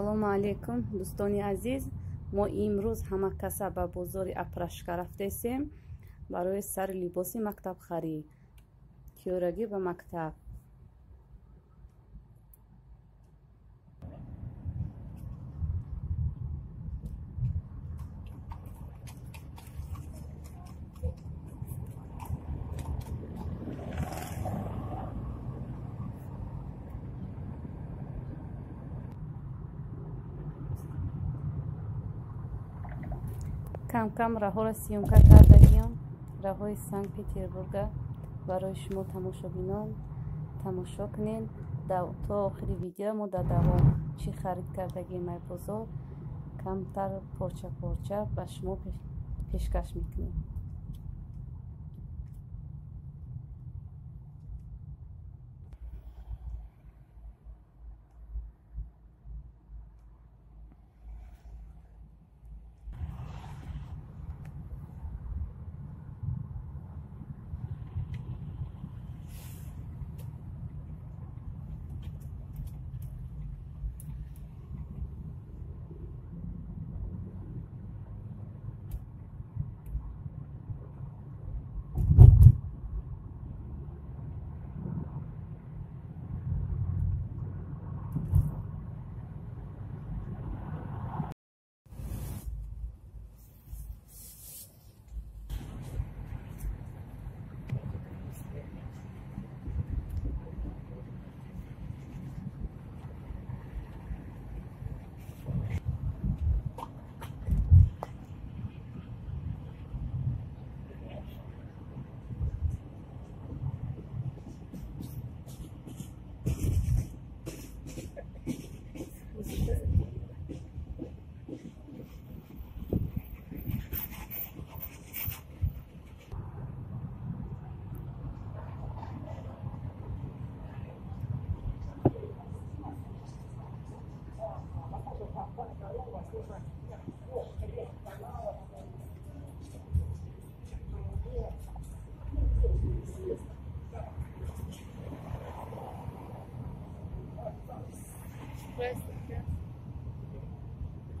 Ассалому алайкум, дӯстони азиз. Мо имрӯз ҳама каса ба бозори Апрашка рафтесем барои сари либоси мактабхарӣ, тиёрагӣ ба мактаб. Кам-кам раҳоро съёмка кардагиам, раҳои Санкт-Петербурга барои шумо тамошобинон тамошо кунед. То охири видео мо дар давом чӣ харид кардагием ай бозор камтар порча-порча ба шумо пешкаш мекунем.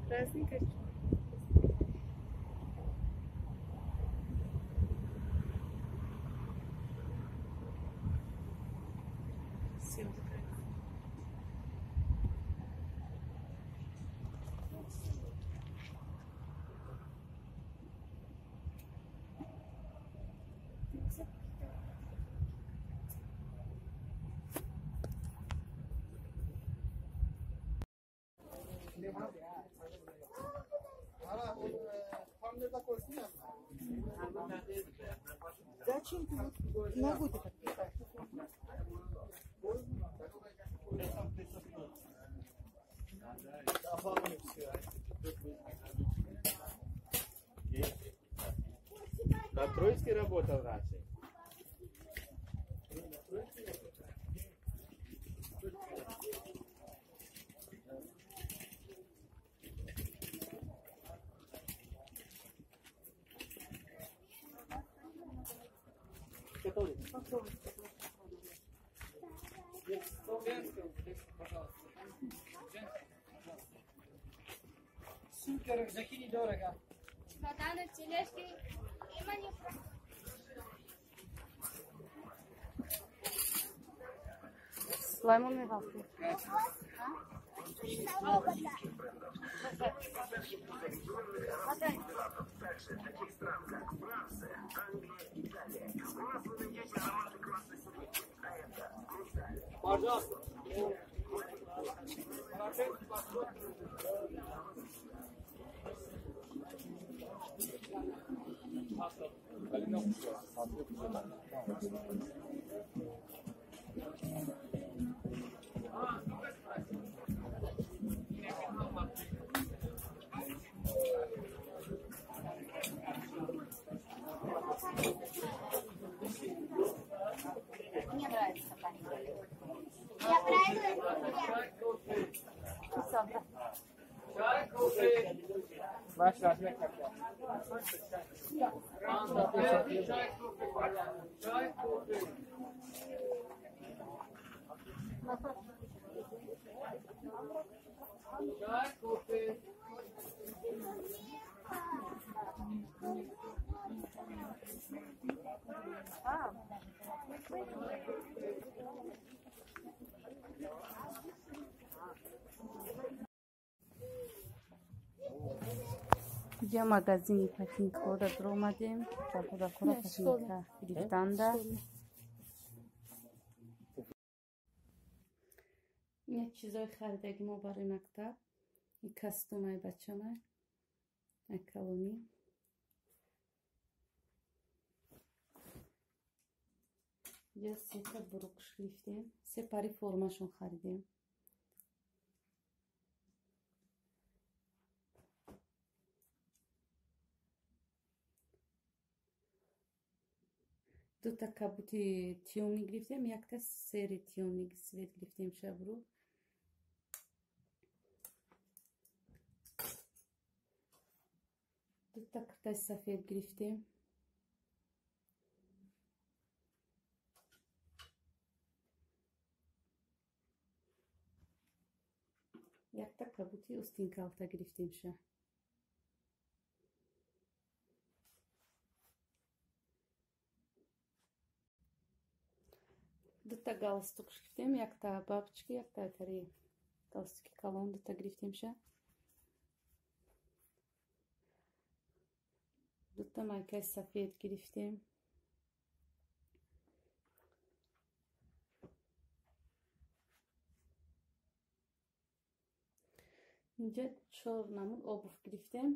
Праздник. Зачем ты вот ногу-то так пихаешь? На Троицкой работал раньше. Сумки, рюкзаки недорого. Чемоданы, тележки, им они. Сулаймон Михайлович. Пожалуйста. Мне нравится парень. Я правильно? Инҷа магазини патинкҳода дуромадем, ба кӯдакҳоро патинка гирифтанда. Як чизои харидаги мо барои мактаб. И костюмаи бачамай, калонӣ. Инҷа сета брукш гирифтем, се пари формашон харидем. Дута кабути тёмный гирифтем, якта серый тёмный цвет гирифтем шабру. Дута куртаи сафед гирифтем. Якта кабути устинкалта гирифтем ша. Дута галстук гирифтем, якта бабочки, якта тари галстуки калон дута гирифтемша. Дута майкаи сафед гирифтем. Инҷа чор намуд обув гирифтем.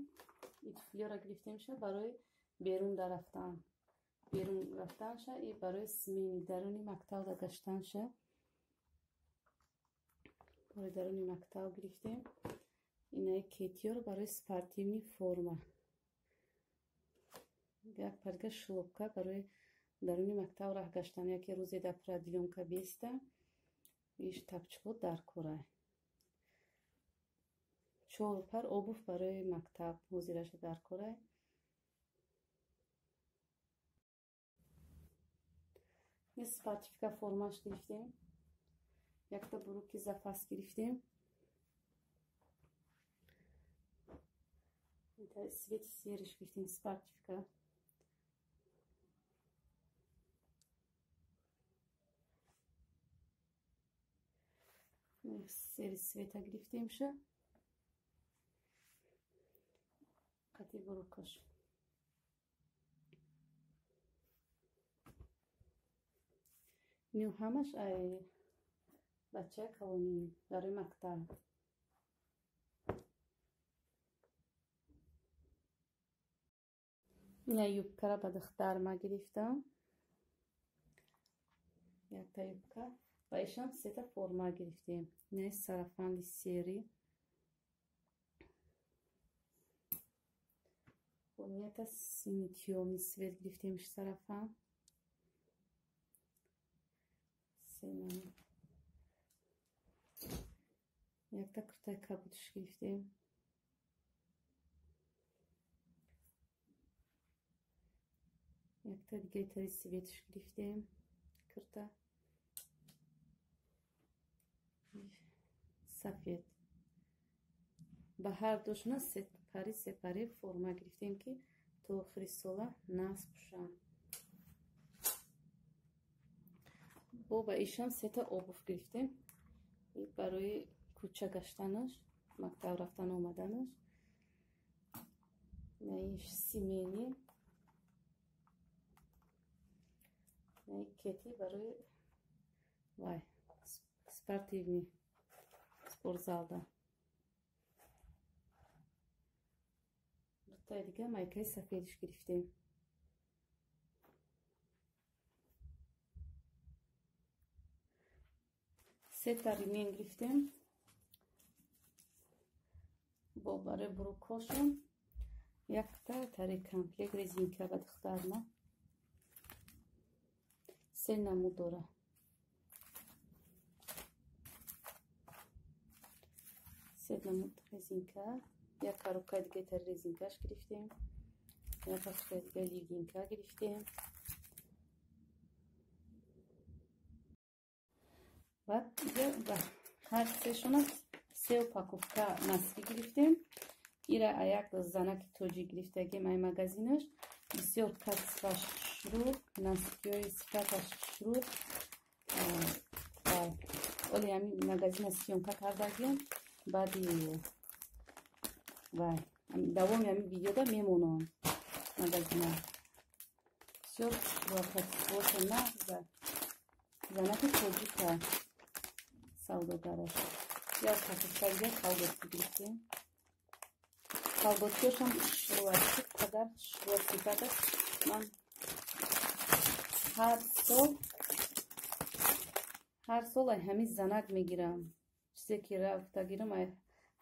И туфлиёро гирифтемша барои берун дарафтан. Берун рафтанша и барои смени даруни мактаб гаштанша. Барои даруни мактаб гирифтем. Инаи кетиёро барои спортивный форма. Як парга шлопка барои даруни мактаб раҳ гаштан. Яке рӯзе дар продлёнка беста, иш тапчико дар кора. Чор пар обув барои мактаб ҳозираша дар кора. Спортивка формаш гирифтем. Якта буруки запас гирифтем. Цвети серыш гирифтем спортивка. Серый цвета гирифтемша. Қати бурукаш. Ню ҳамаш ай бачаи калонӣ барои мактаб. Ина юбкара ба духтарма гирифтам. Якта юбка ва ишам сета форма гирифтем. Инаи сарафани серый. Ята синий тёмный цвет гирифтем сарафан. Якта куртаи кабутиш гирифтем. Якта дигари тари цветиш гирифтем. Курта сафед. Ба ҳар душона се пари форма гирифтем, ки то охири сола насб пӯшанд. Бо ба ишон сета обув гирифтем барои кӯча гаштанаш, мактаб рафтан омаданаш. Наиш симени, наи кети барои вай спортивный спортзалда. Дутаи дига майкаи сафедиш гирифтем. Сета ремень гирифтем бо барои брукҳошон. Якта тари комплект резинка ба духтарма. Се намуд дора. Се намуд резинка. Як коробкаи дигаи тари резинкаш гирифтем. Як коробкаи дигаи легинка гирифтем. Баъд ҳар сешона Се упаковка носки гирифтем. Ира як занаки тоҷик гирифтагим ай магазинаш. Бисёр качестваш хушрӯ, носкиҳои сифаташ хушрӯ. Оли ҳамин магазина съёмка кардагим. Баъди вай давоми ҳамин видеода мемонам магазина. Бисёр хушрӯ качествоша нағза. Занаки тоҷика савдогараш. Як упаковка дига колготки гирифтем. Колготкиҳошам хушрӯ аст, чӣ қадар хушрӯ сифат аст. Ман ҳар сол ай ҳамин занак мегирам. Чизе ки рафта гирам, ай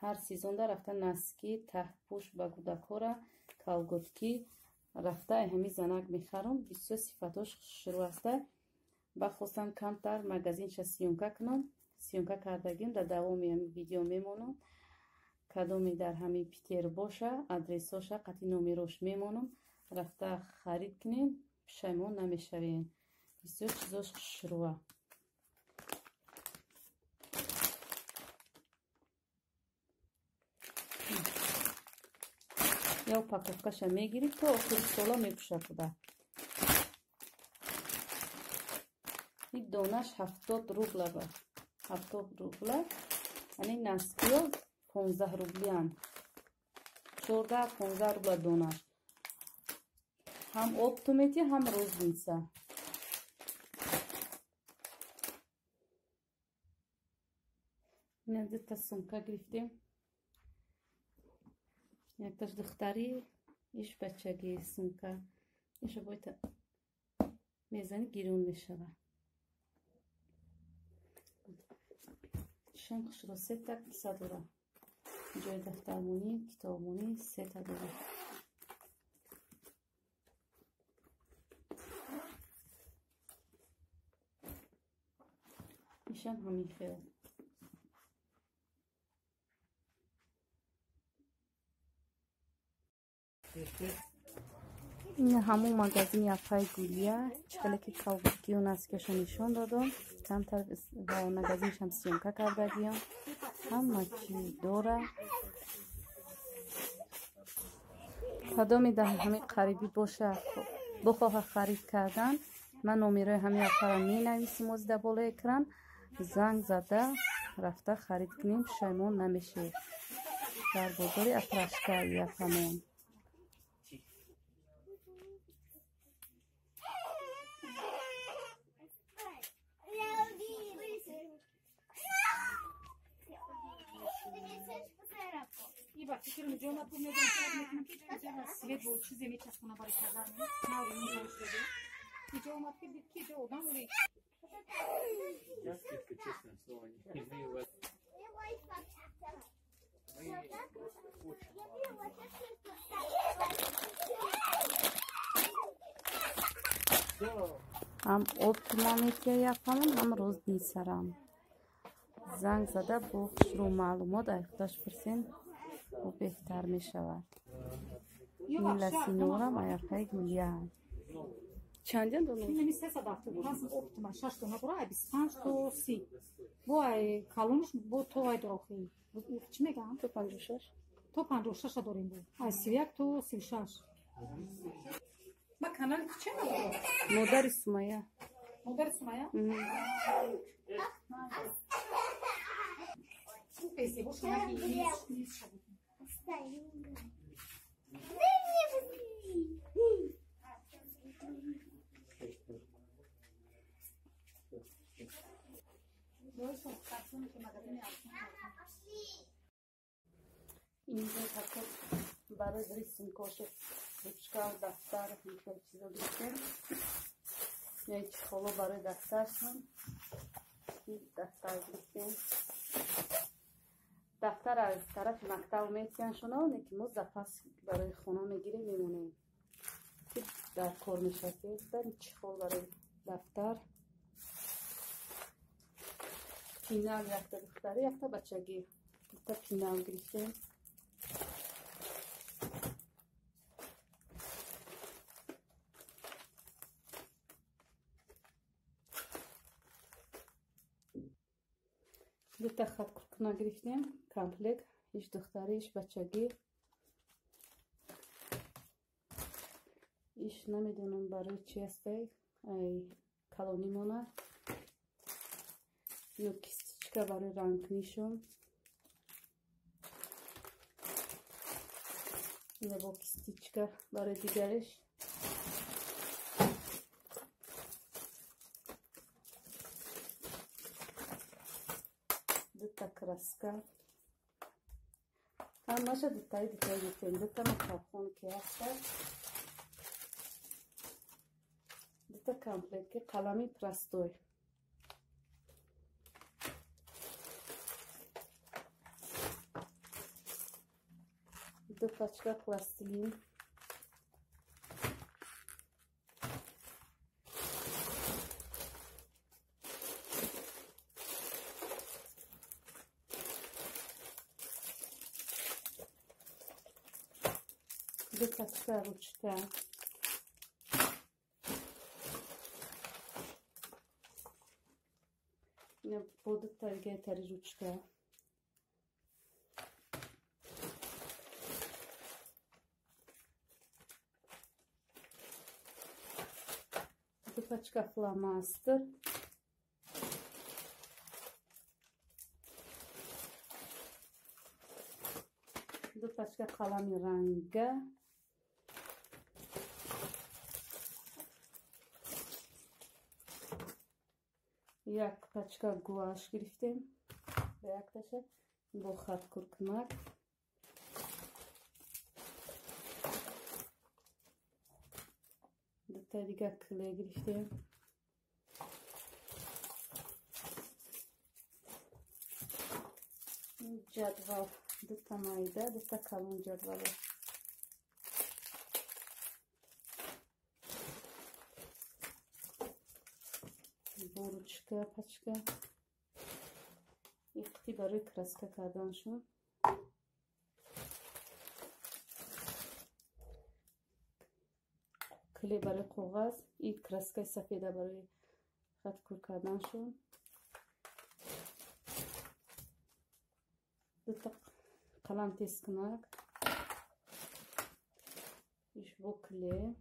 ҳар сезонда рафта носки, таҳтпӯш ба кӯдакҳора, колготки рафта ай ҳамин занак мехарам. Бисёр сифатҳош хушрӯ аста. Баъд хостам камтар магазинша съёмка кунам. Съёмка кардагим, дар давоми ҳамин видео мемонам. Кадоме дар ҳамин Питер боша, адресоша, қатъи номерош мемонам. Рафта харид кунем, пушаймон намешавем. Бисёр чизош хушрӯа. Я упаковкаша мегирӣ, то охири сола мепӯшад буда. Ин донаш 70 рубла ба. 70 рубла. Яъне носкиҳо 15 рублиянд. 14-15 рубла донаш. Ҳам оптом метиҳ, ҳам розница. Ина дута сумка гирифтем. Якташ духтарӣ, иш бачагӣ сумка. Иша бойта мезанӣ гирён мешава. Шам хушро сета киса дора. Ҷои дафтармонӣ, китобмонӣ сета дора. Ишам ҳамин хел. Ин ҳамон магазини апаи Гулия, чӣ хеле ки колготкию носкиашо нишон додам. Камтар ва магазиншам съёмка кардагиям. Ҳама чӣ дора. Кадоме дар ҳамин қарибӣ боша, бихоҳа харид кардан, ман номерои ҳамин апаро менависим ози дар болои экран. Занг зада рафта харид кунем, пушаймон намешед. Дар бозори Апрашка япамон. Свет бо чизе мечаспона барои кардан. Иҷо омад ки дид ки иҷо одам буди. Я скидка, честное слово, не имею вас. Ҳам оптома метиҳа япамон, ҳам розницарам. Занг зада бо хушрӯ маълумот ай худаш пурсем, бо беҳтар мешавад. Ин ласинорам аяпаи Гулия. Чандян дона? Инами 375 оптома, 6 дона дора, ай 25 то 30. Бо ай калонш бо то ай дорохи. Чӣ мегӯям? То 56. То 56 дорем бо. Ай 31 то 36. Ма канали ту чӣ надорад? Модари Сумая. Модари Сумая? Инҷо пакет барои рисункошу ручка, дафтар, ин чизо гирифтем. Як чехоло барои дафтаршон. Дафтар гирифтем. Дафтар аз тарафи мактаб метиҳанд шуно, не ки мо запас барои хона мегирем, мемонем. Ки дар кор мешавад. Чехол барои дафтар. Пинал якта духтарӣ, якта бачагӣ. Дута пинал гирифтем. Дута хаткуркуна гирифтем, комплект, иш духтарӣ, иш бачагӣ. Иш намедонам барои чи ҳастай, ай калонимона. Ино кистичка барои рангкунишон. Ина бо кистичка барои дигариш. Дута краска. Ҳамаша дутаи дутаи гирифтем. Дута мактабхон ки ҳаста. Дута комплект ки қалами простой. Ду пачка пластилин. Ду пачка ручка. Ина бо дута дигари ручка. Ду пачка фломастер. Ду пачка қалами ранга. Як пачка гуаш гирифтем. Ба якташа бо хаткуркунак. Дута дига клей гирифтем. Ҷадвал дута майда, дута калон ҷадвало. Бо ручка пачка. И қути барои краска карданшон. Клей барои коғаз, и краскаи сафеда барои хаткур карданшон. Дута қалам тезкунак. Иш бо клей.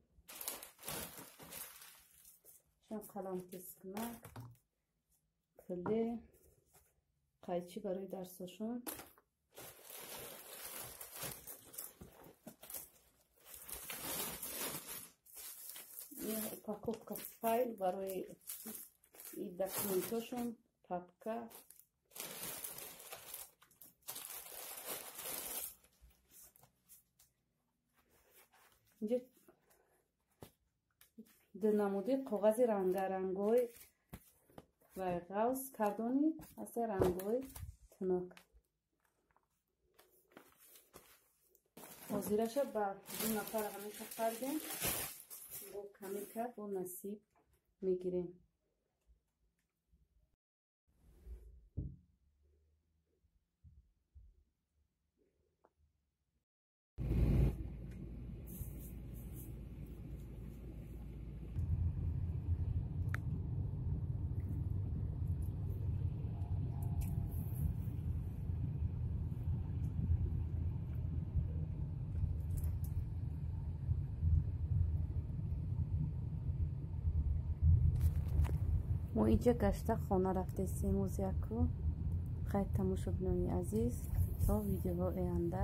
Шам қалам тезкунак. Клей. Қайчи барои дарсошон. Упаковка файл барои и документошон, папка. Инҷа ду намуди коғази рангарангои ва ғавз кардони ҳаста рангои тунук. Ҳозираша ба ду нафар ҳамеша хардем, бо каме кард, бо насиб мегирем. Мо инҷа гашта хона рафтесем озяку. Хайр, тамошобинони азиз, то видеоҳо оянда.